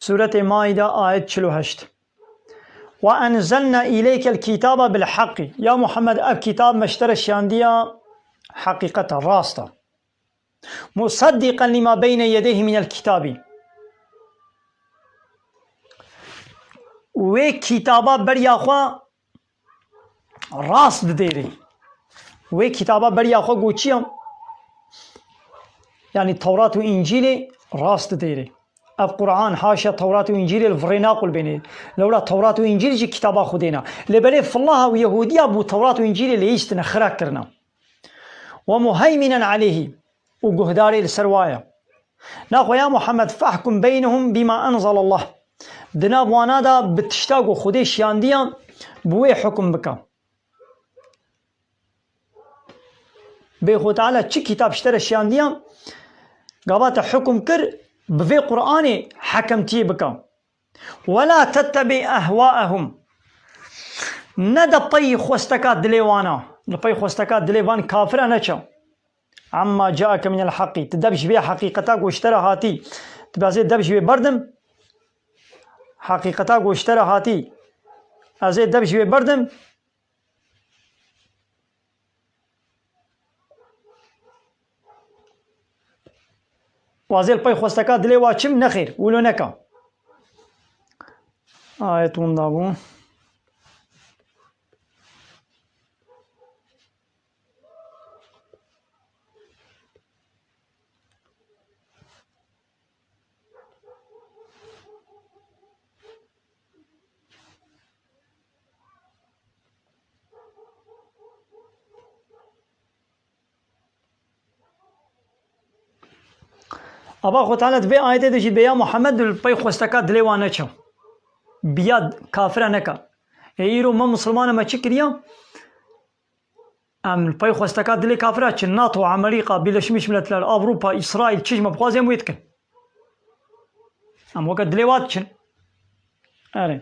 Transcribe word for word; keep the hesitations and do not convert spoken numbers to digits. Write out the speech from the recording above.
Sûretê Maîde, ayet çil û heşt. "Ve enzelna îleykel kitabe bil haqqi." Ya Muhammed, ev kitab me ji te re şiyandiya heqîqeta, rasta. "Musaddiqen lima beyne yedeyhi minel kitabi." Wê kitaba beriya xwe rast didêrê. Wê kitaba beriya xwe got çi ya? Yanî Tewrat û Încîlê rast didêrê. Ev Quran, haşa, Tewrat û Încîlê li virê naqulbênê. Lewra Tewrat û Încîl jî kitaba Xwedê ne. Lê belê filaha û Yehudiya bû Tewrat û Încîlê leyîstine, xira kirine. "Ve muheyminen aleyhi." Û guhdarê li ser wa ye. Naxwe ya Muhammed, "Fehkum beynehum bima enzelallah." Di nav wana de bi tişta ku Xwedê şiyandiya, bi wê hukum bike. Bê Xwe Teala çi kitab ji te re şiyandiya, gava te hukum kir, bi vê Qur'anê hekemtiyê bike. "Ve la tettebi ehwaehum." Nede pey xwesteka dilê wana. Li pey xwesteka dilê van kafira neçe. "Amma caeke minel haqqi." Tu deb ji vê heqîqeta ku ji te re hatî. Tu bê ez ê deb ji wê berdim. Heqîqeta ku ji te re hatî. Ez ê deb ji wê berdim. Wazê li pey xwesteka dilê wa çim, nexêr, wilo neka. Ayet winda bû. Ava Xwe Teala di vê ayetê de jî dibê ya Muhammed, li pey xwesteka dilê wan neçe. Biya kafira neka. Ê îro me misilmane me çi kiriya? Em li pey xwesteka dilê kafira çin, NATO, Amerîka, Birleşmiş Milletler, Avrupa, Îsraîl, çi ji me bixwaze em wê dikin. Em weke dilê wa diçin. Erê.